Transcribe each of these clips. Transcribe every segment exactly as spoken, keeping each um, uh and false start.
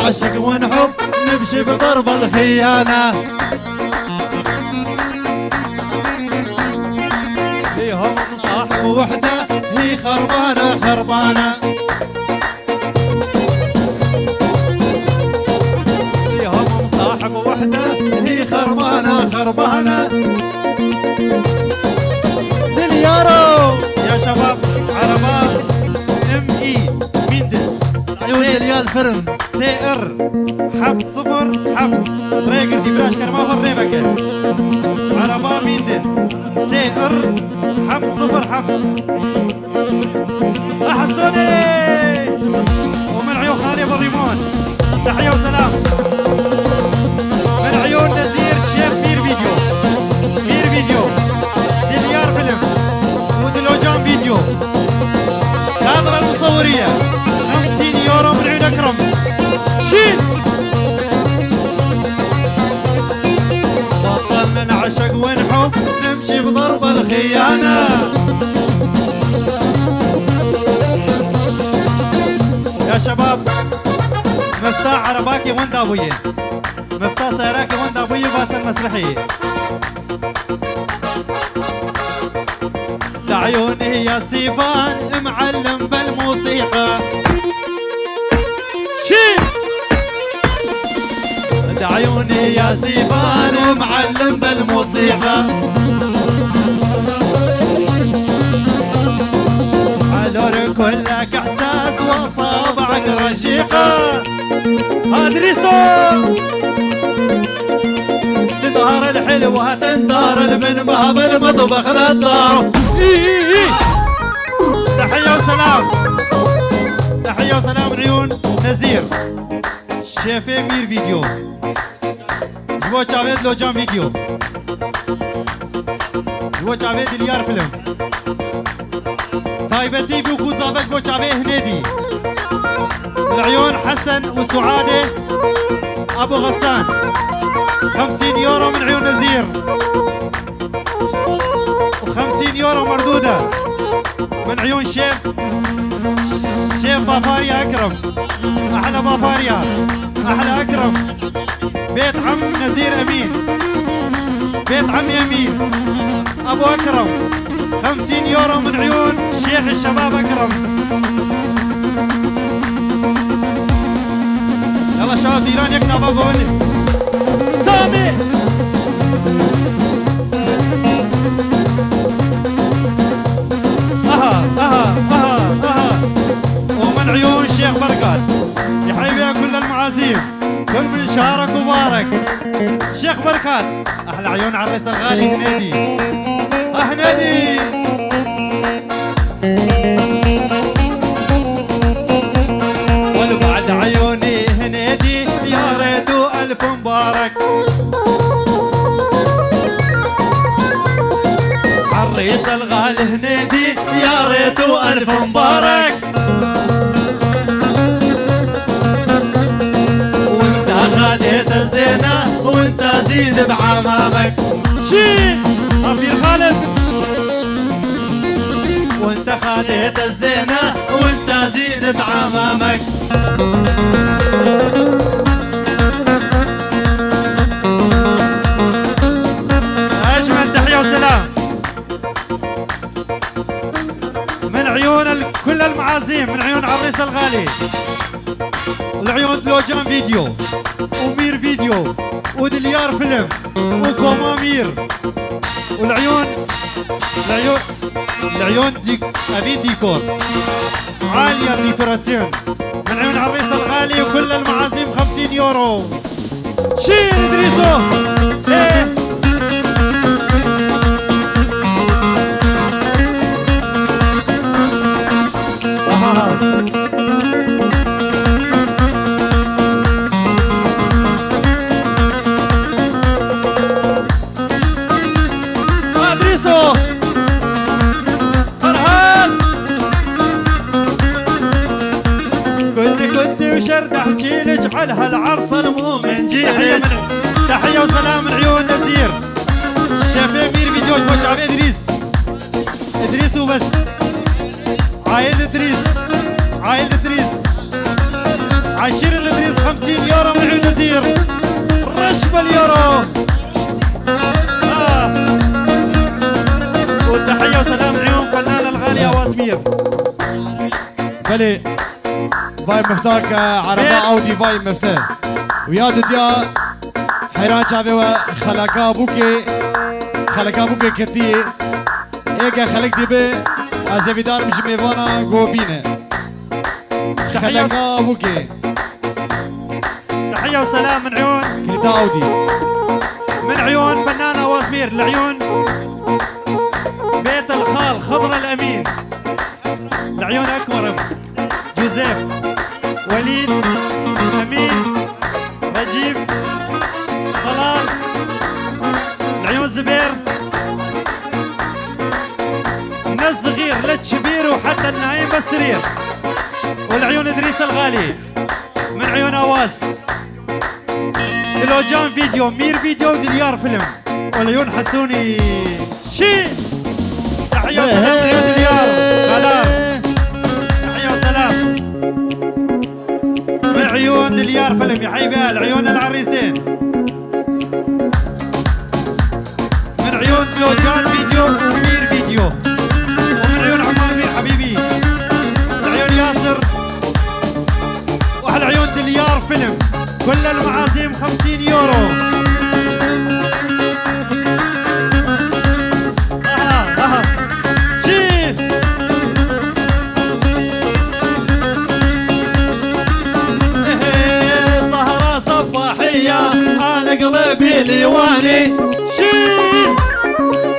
عشق ونحب نمشي بضرب الخيانة. ليهم مصاحب وحدة هي خربانة خربانة. ليهم مصاحب وحدة هي خربانة خربانة. دليارو يا شباب، عربات ام اي ميندل. عيون دليال فيلم. سي ار حفظ صفر حفظ. ريقل دي براش كرماغر ريبكل. عربا ميندن. سي ار حفظ صفر حفظ. احسني. ومن عيون خالي ابو الريمون. تحية وسلام. من عيون نزير شيف مير فيديو. مير فيديو. دليار فيلم. ودلوجان فيديو. ناظرة المصورية. خمسين يورو من عيون أكرم. شيل. بطلنا نعشق ونحب، نمشي بضرب الخيانة. يا شباب، مفتاح عرباكي وين دابويه؟ مفتاح سيراكي وين دابويه؟ باسل مسرحي. لعيوني يا سيفان معلم بالموسيقى. شي. لعيوني يا سيفان معلم بالموسيقى. علور كلك احساس وصابعك رشيقة. ادريسو. تنطر الحلوة، تنطر من باب المطبخ للدار. إي، إي، إي. تحية وسلام. تحية وسلام عيون نزير. شيفي مير فيديو. جوا جافيد لو جان فيديو. جوا جافيد اليار فيلم. تايبتي بوكو زافك بوشعبي هنيدي. العيون حسن وسعادة أبو غسان. خمسين يورو من عيون نزير. وخمسين يورو مردودة من عيون شيف، شيف بافاريا أكرم. أحلى بافاريا، أحلى أكرم. بيت عم نزير أمين، بيت عمي أمين أبو أكرم، خمسين يورو من عيون شيخ الشباب أكرم. يلا شباب، ديران يكنا بابا ولي. سامي. أها، أها، أها، أها. ومن عيون شيخ بركات. يحيي بيها كل المعازيم. كل من شارك وبارك. شيخ بركات، احلى عيون عريس الغالي هنيدي. آه، هنيدي. والبعد عيوني هنيدي، يا ريت والف مبارك. عريس الغالي هنيدي، يا ريت والف مبارك. وانت خديت الزينة وانت زيد بعمامك. شيل. أمير خالد. وانت خديت الزينة وانت زيد بعمامك. أجمل تحية وسلام. من عيون ال-، كل المعازيم، من عيون عريس الغالي، ولعيون دلوجان فيديو، ومير فيديو، ودليار فيلم، وكومامير، ولعيون، لعيون، لعيون ديك-، أمين ديكور، عالية ديكوراسيون، من عيون عريس الغالي وكل المعازيم خمسين يورو. شيل ادريسو. ايه. اها. ادريسو. فرحان. كنت، كنت وشرد احكي لك على هالعرصة المو من تحية جيلك. من، تحية وسلام من عيون نزير. الشيف أمير فيديو وجع ادريس. ادريس وبس. عائلة ادريس. عائلة ادريس. عشيرة ادريس خمسين بلي، فاي مفتاك، عربة عودي، فاي مفتاح. ويا دديا، حيران شافي و خلقا بوكي، خلقا بوكي كتي. ايجا خلق دي بي، ازفيدار مش ميفانا قوبينه. تحية. خلقا بوكي. تحية وسلام من عيون كليتا عودي. من عيون فنانة وزمير، لعيون بيت الخال خضر الأمين، لعيون أكبر جوزيف، وليد، أمين، رجيب، طلال، لعيون زبير، من الصغير للكبير وحتى النايم بالسرير، ولعيون إدريس الغالي. من عيون اواز، دلوجان فيديو، مير فيديو، ودليار فيلم، والعيون حسوني شي. تحية وسلام من عيون دليار. غلار. تحية وسلام من عيون دليار فيلم، يا حبيبي العيون العريسين. من عيون لوجان فيديو ومير فيديو، ومن عيون عمار مير حبيبي، عيون ياسر، وعلى عيون دليار فيلم. كل المعازيم خمسين يورو. اها، اها. شيل. إيه، سهرة صباحية، أنا قلبي ليواني. شيل.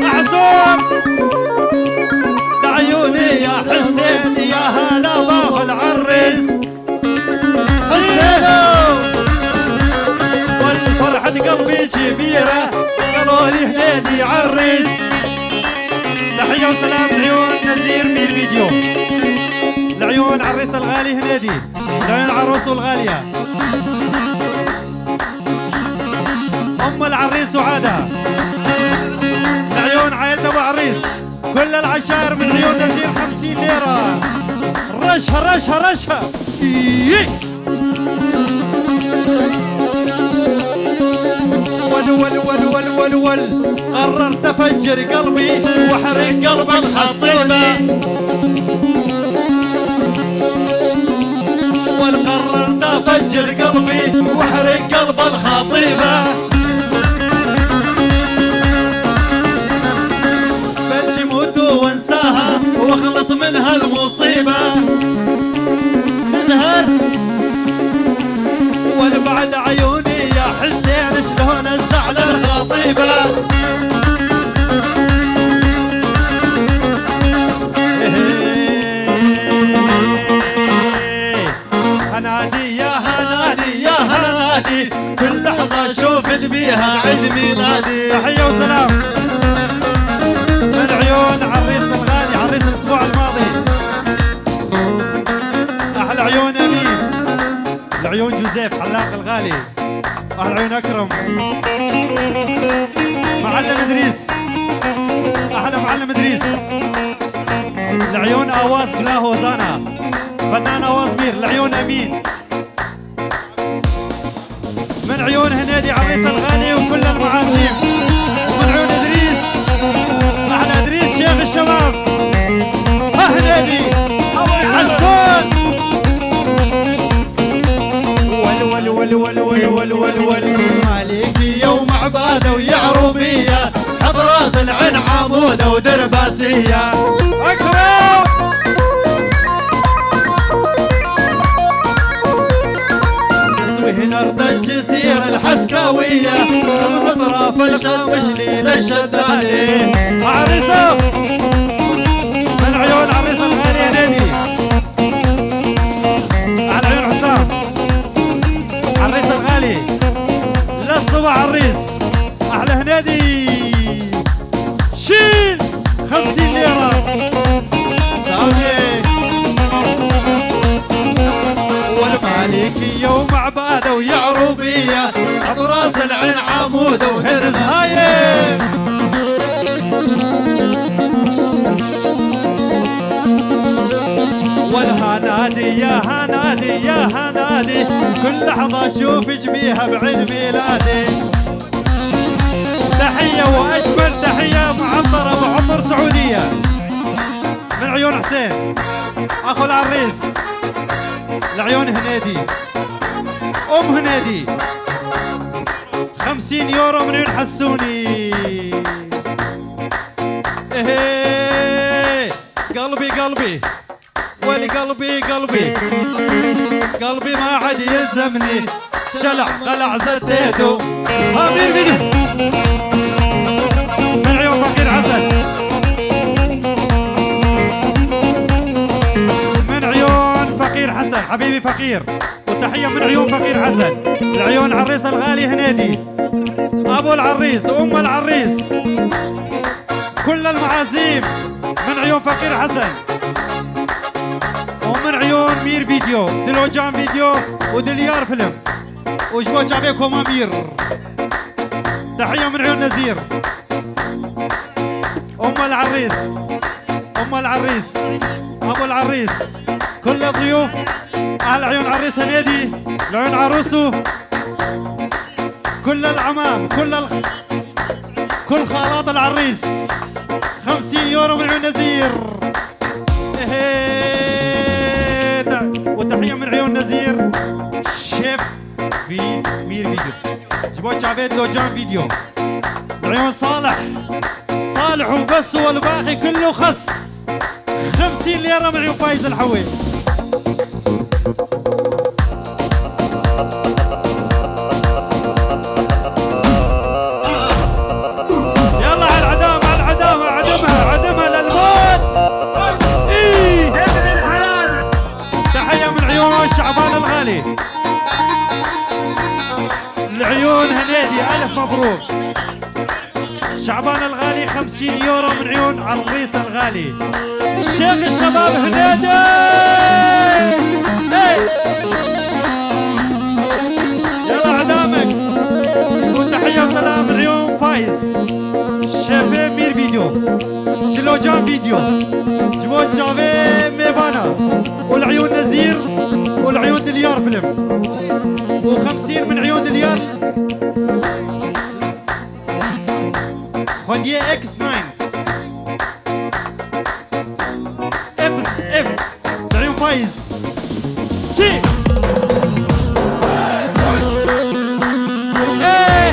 أحزون. لعيوني يا حسين، يا هلا بابا العريس. حسين. والفرحة قلبي كبيرة، قالوا لي هنيدي عريس. تحية وسلام لعيون نزير مير فيديو، لعيون عريس الغالي هنيدي، لعيون عروسه الغالية، أم العريس وعادها، لعيون عائلة أبو عريس، كل العشائر من عيون نزير خمسين ليرة. رشها، رشها، رشها. إيه. ول، ول، ول، ول، ول، ول. قررت أفجر قلبي وأحرق قلب الخصيبة. ول، قررت أفجر قلبي وأحرق قلب الخطيبة. بلكي موت وانساها واخلص من هالمصيبة. نزهر. والبعد عيوني يا حسين، شلون الزعلة الخطيبة. هنادي يا هنادي يا هنادي، كل لحظة أشوفك بيها عيد ميلادي. تحية وسلام من عيون عريس الغالي، عريس الأسبوع الماضي. أحلى عيون أمين، العيون جوزيف حلاق الغالي، أحلى عيون أكرم، معلم إدريس، أحلى معلم إدريس، العيون أواز قلاهو زانا، فنان أواز مير، العيون أمين. من عيون هنيدي عريس الغالي وكل المعازيم، ومن عيون إدريس، أحلى إدريس شيخ الشباب. ها هنيدي عزوز. ول، ول، ول، ول، ول، ول، ول، ول. مالكية ومعبادة ويعروبية، حط راس العين عمودة ودرباسية. أكرم. تسوي هنا أرض الجزيرة الحسكاوية، من أطراف القمش ليلة الشدادي. عريسة. من عيون عريس الغالي يا نيني. على عيون حسام. عريس الغالي. للصبح عريس. أحلى هنيدي. شيل خمسين ليرة. سامي. والمالكية ومعبادة ويعروبية، عطراس العين عمودة وهرز هاي. والهنادي يا هنادي يا هنادي، كل لحظة أشوفك بيها بعيد ميلادي. تحية وأجمل تحية، معطر أبو عمر سعودية. من عيون حسين، اخو العريس، لعيون هنيدي، ام هنيدي، خمسين يورو من عيون حسوني. اهي، قلبي، قلبي، ولي قلبي، قلبي، قلبي ما عاد يلزمني. شلع قلع زتيته. ها، مير فيديو. من عيون فقير حسن. من عيون فقير حسن، حبيبي فقير. وتحية من عيون فقير حسن. العيون عريس الغالي هنيدي. ابو العريس وام العريس. كل المعازيم من عيون فقير حسن، ومن عيون مير فيديو، دلوجان فيديو، ودليار فيلم، وجبوج ابيكم امير. تحية من عيون نزير، ام العريس، ام العريس، ابو العريس، كل الضيوف، اهل عيون عريس هنيدي، العيون عروسه، كل العمام، كل ال... كل خالات العريس. خمسين يورو من عيون نزير. إيه، تع-، وتحية من عيون نزير. شيف في مير فيديو. جبوت شافيت لو جان فيديو. عيون صالح. صالح وبس، والباقي كله خس. خمسين ليرة من عيون فايز الحوي. يلا على العدامة، على العدامة، عدمها، عدمها للموت. إيه. تحية من عيون شعبان الغالي. العيون هنيدي، ألف مبروك. شعبان الغالي، خمسين يورو من عيون عريس الغالي. شيخ الشباب هنيدي. إيه. يلا عدامك. وتحية وسلام من عيون فايز. شيفي مير فيديو. دلوجان فيديو. جواد جافي ميفانا. والعيون نزير. والعيون دليار فيلم. وخمسين من عيون دليار. خديه اكس ناين. اكس، اكس. العيون فايز. شي. ايه.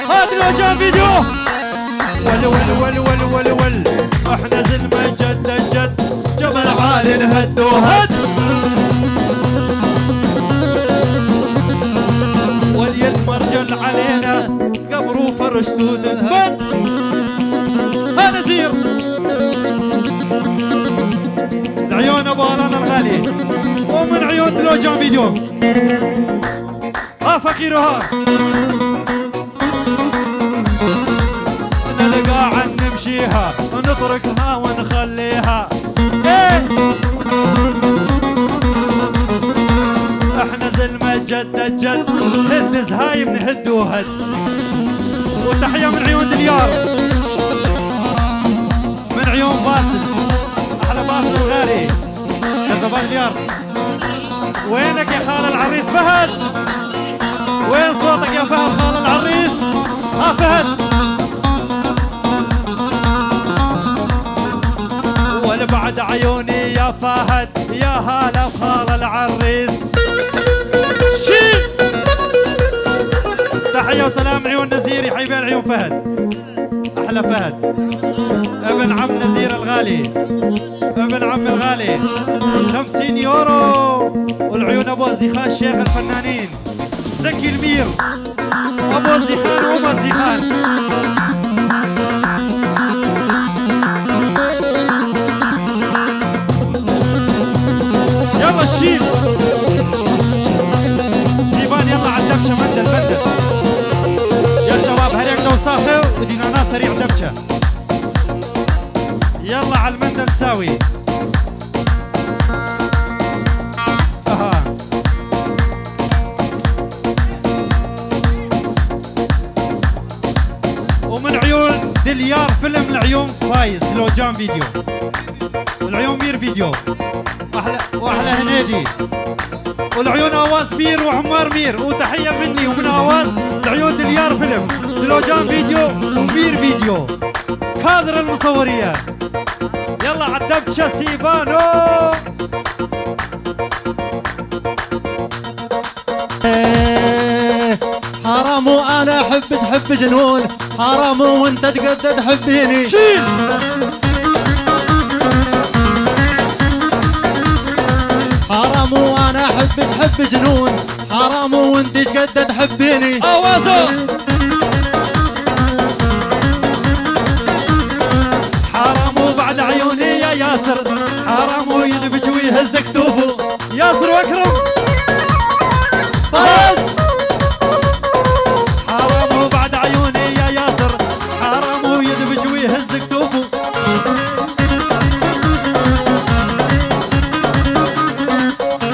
هات لو جان فيديو. ول، ول، ول، ول، ول، ول. احنا زلمة جد، جد. جبل عالي نهد وهد. وليد مرجل علينا، قبرو فرشتو ددبن. ها نزير. العيون ابو هلال الغالي. ومن عيون دلوجان فيديو. ها فقير وها. نلقى عن نمشيها، نتركها ونخليها. ايه. احنا زلمة جد جد، هلدز هاي من هد وهد. وتحية من عيون دليار. من عيون باسل. احلى باسل الغالي. كذا دليار. وينك يا خال العريس فهد؟ وين صوتك يا فهد خال العريس؟ ها فهد. ولبعد عيوني يا فهد، يا هلا خال العريس. شي. تحية وسلام عيون نزير، يحيي بين عيون فهد. احلى فهد، ابن عم نزير الغالي، ابن عم الغالي. خمسين يورو. والعيون ابو الزيخان شيخ الفنانين زكي المير. ابو الزيخان وام الزيخان. يلا الشيل. سيبان، يلا على الدبشه، مندل مندل. يا شباب، هل يقدر وساخه ودينا ناس سريع دبشه. يلا على المندل ساوي. اها. ومن عيون دليار فيلم، العيون فايز لو جان فيديو، العيون مير فيديو. احلى واحلى هنيدي. والعيون آواز بير وعمار مير، وتحية مني ومن آواز لعيون دليار فيلم، دلوجان فيديو ومير فيديو، كادر المصورية. يلا عالدبشة سيبانو. إيه، حرام وأنا أحبك حب جنون، حرام وانت تقدر تحبيني. شيل. حرام وأنا أحبك حب جنون، حرام وانت تقدر تحبيني. آوازو. حرام وبعد عيوني يا ياسر، حرام ويدبج ويهز كتوفو. ياسر واكرم. فاز. حرام وبعد عيوني يا ياسر، حرام ويدبج ويهز كتوفو.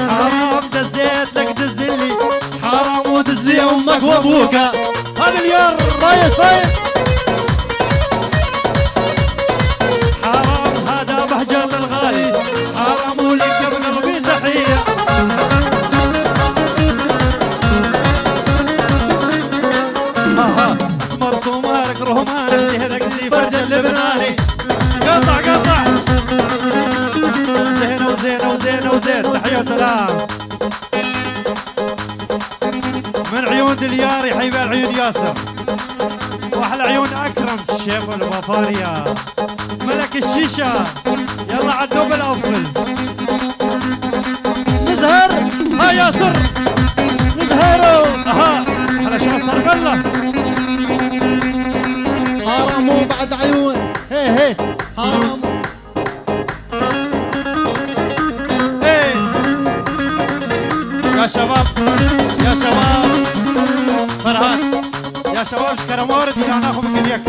حرام دزيت لك دزلي، حرام ودزلي امك وابوك. هذا اليار رايس، رايس. حرام هذا بهجت الغالي، حرام ولك من قلبي تحية. ها ها، اسمر سومارك رهمانك جهدك زي فرج اللبناني. قطع، قطع. زينة وزينة وزينة وزين، تحية وسلام. من عيون دليار يحيي العيون ياسر، واحلى عيون اكرم شيف البافاريا، ملك الشيشه. يلا عالدوب الافضل. مزهر. ها ياسر. مزهرو. اها. على شو صار بالله. حرام وبعد عيون. هي هي. حرام. إيه. يا شباب، يا شباب، فرهاد، يا شباب، شكرا مورد، ديلان اخو ممكن يك،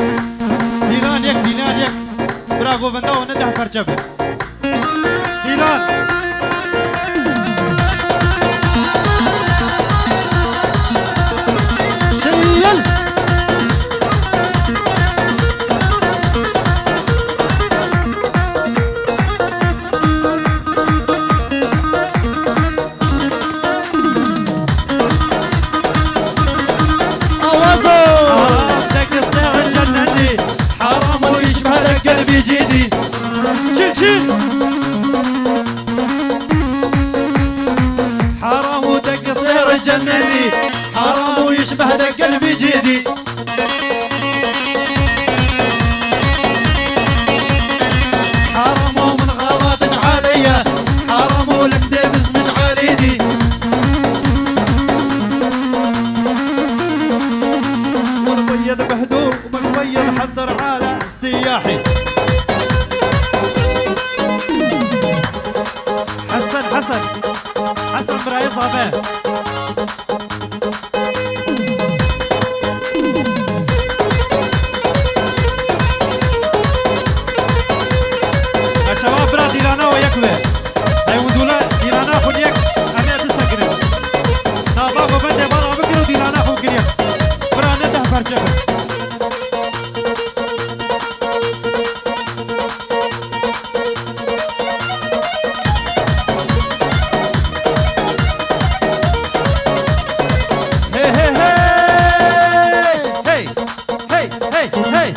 ديلان يك، ديلان يك، براغو فندو نده فرجبه. ديلان. شيل. اوازو. حرام دق الصيغ تجنني، حرام ويشبه لك قلبي جيدي. شيل، شيل. حرام ودق الصيغ تجنني، حرام ويشبه لك قلبي جيدي. حرام ومن غلطش عليا، حرام ولك ديبس مش على ايدي. والبيض بهدوء، والبيض حضر على السياحي. حسن، حسن، حسن برايي صافي. يا شباب، برا ديلانا ويكبر. هاي ودولا ديلانا خد يك. أنا تسكر. تا بابا بندي برا بكرو ديلانا خد يك. برا نده فرجه. هي، هي، هي. هي، هي، هي، هي.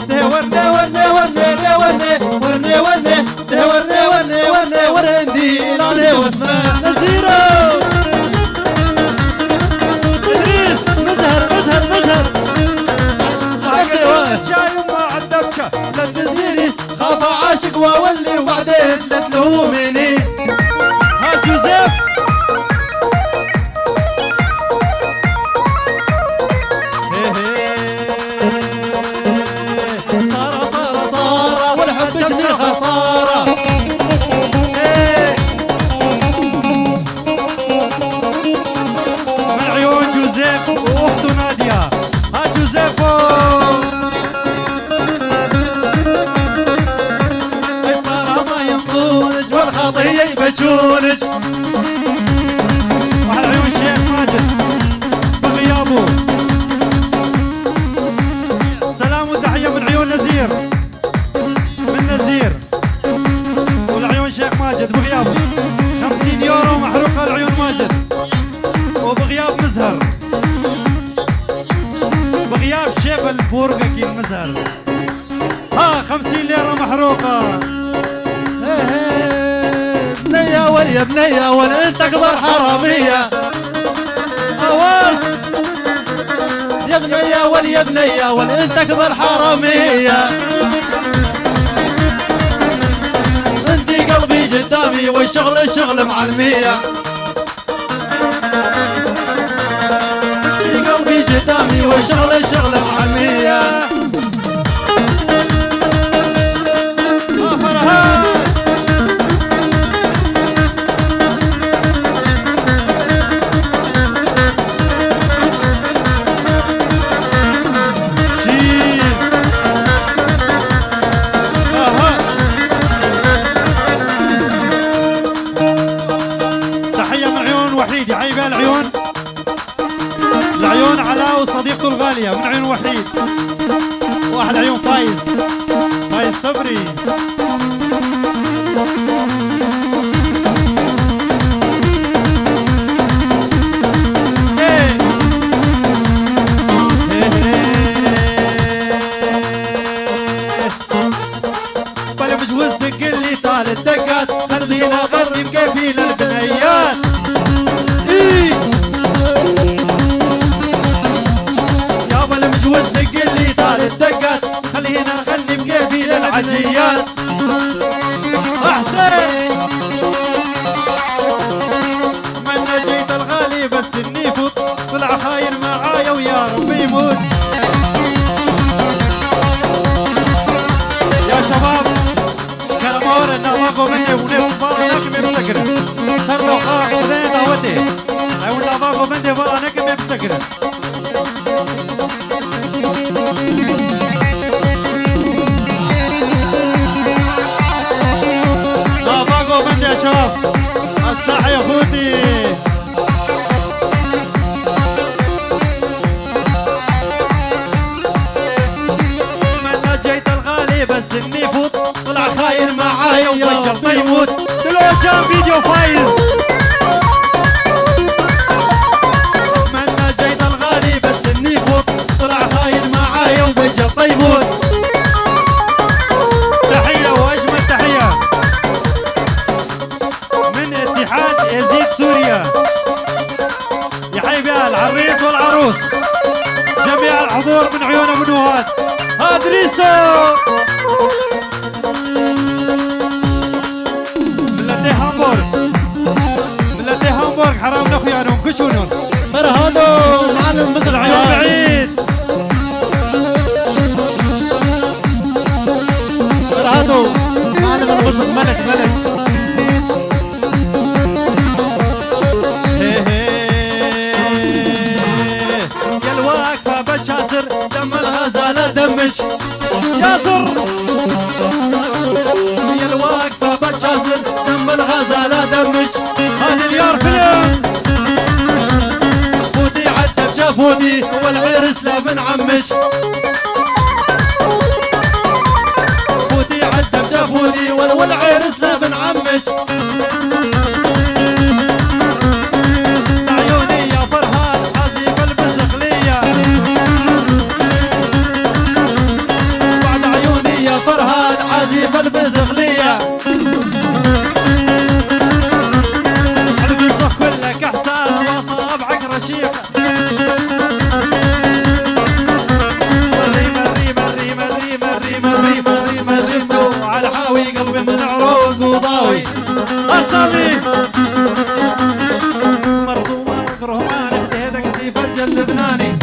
ده ورني، ورني، ورني، ده ورني، ورني، ورني، ده ورني، ورني، ورني، ورندي، لا، لا، واسمه نزيرو. إدريس. مزهر، مزهر، مزهر. عدت شاي وما عدت شاي. لا تنسيني. خاف عاشق واولي وبعدين لا تلوميني. ها جوزيف. هي هي. صارة، صارة، صارة، والحب شنو خسارة. هي. من عيون جوزيف واخته نادية. ها جوزيفو. اي صار المزهر. بغياب شيبة البورقة كي المزهر. ها، خمسين ليرة محروقة. هي هي. بنية ول يا بنية ول، انت اكبر حرامية. اواس. يا بنية ول يا بنية ول، انت اكبر حرامية. انتي قلبي قدامي والشغل الشغل معلمية. في قلبي قدامي والشغل الشغل معلمية. آه، فرهاد. شيل. آها. تحية من عيون وحيد، يا عيب العيون. العيون علاء وصديقته الغالية من عيون وحيد. واحد عيون فايز، فايز صبري. إيه. إيه. بلا مش وزنك اللي طال الدقات، خلينا نغني بكيفي للبنيات. إي. يا بلا مش وزنك اللي طال الدقات، خلينا نغني بكيفي للعجيات. أحسن. من جيت الغالي بس النيفوت، طلع خاين معايا ويا ربي يموت. يا شباب، شكرمور إن أباكو مني ونفس برا نكمي بسكرة. صار له خا خذين داوتي. أي ولا أباكو مني برا نكمي بسكرة. أباكو مني يا شباب. الساحة يا خوتي. من نجيت الغالي بس النفوط، طلع خاين معاي وبجلطه يموت. دلو كان فيديو فايز. من نجيت الغالي بس النفوط، طلع خاين معاي وبجلطه يموت. تحية وأجمل تحية. من اتحاد يزيد سوريا. يا حبيبي العريس والعروس، جميع الحضور من عيون ابو نوهاد. هاد ريسو. ملتي هامبورغ. ملتي هامبورغ، حرام نخويا نوم كشونون. فرهادو، معلم مثل عيال. بعيد. رادو، معلم البزغ ملك، ملك. هي هي. يا الواقفة بتشاسر، دم الغزالة دمج. يا زر. يا الواقفة بتشاسر، دم الغزالة دمج. هذا اليار فيلم. فوتي عدى بجافوتي، والعرس لا من عمج. فوتي عدى بجافوتي، وال-، والعرس لا من عمج. عيوني يا فرهاد، عزيف البزغلية. بعد عيوني يا فرهاد، عزيف البزغلية. البزغ كلك إحساس، وأصابعك رشيق. الريمة، الريمة، الريمة، الريمة، الريمة، الريمة، الريمة، الريمة، على حاوي قلبي من عروق وضاوي. أصلي. اسمر صومال غروماني، اختي هيدا قصي فرج اللبناني.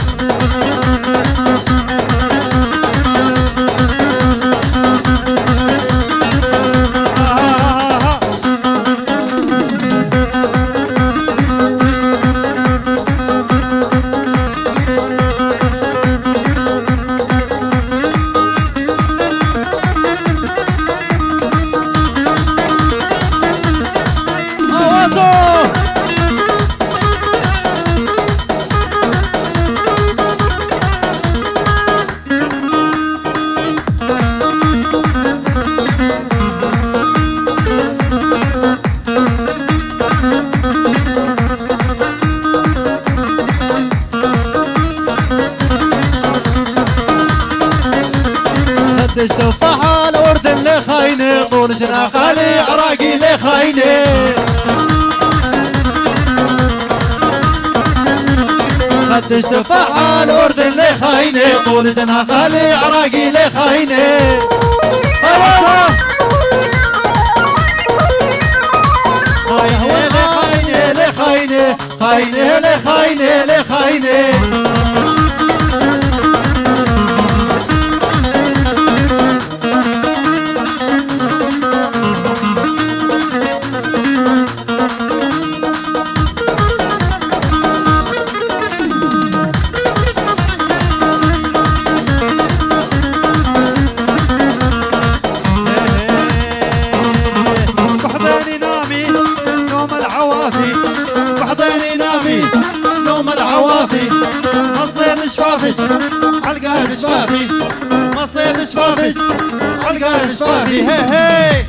خالي عراقي ليه خاينة؟ خدش تفاح على الأردن ليه خاينة؟ طول جناح خالي عراقي ليه خاينة؟ خاينة ليه خاينة ليه خاينة؟ خاينة ليه خاينة ليه خاينة؟ بحضيني نامي نوم العوافي، بحضيني نامي نوم العوافي. مصيت شفافك، علقان شفافي، مصيت شفافك، علقان شفافي. هي هي.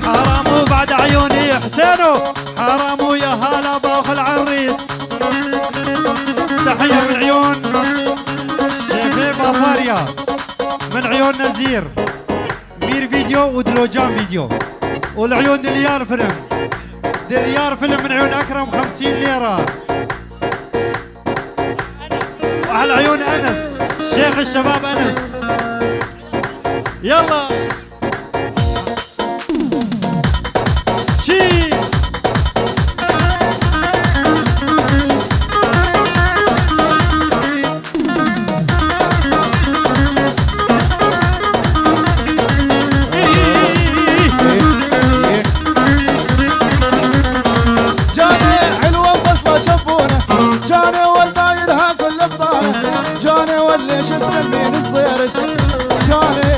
حرام وبعد عيوني حسينو، حرام ويا هلا باخ العريس. تحية من عيون شيفي بافاريا، من عيون نزير، مير فيديو ودلوجان فيديو، والعيون دليار فيلم. دليار فيلم من عيون أكرم خمسين ليرة. وعلى عيون أنس، شيخ الشباب أنس. يلا. شي. جاني حلوة فصلة جبونة، جاني ولدايرها كل بطانة، جاني وليش تسمين صغيرك، جاني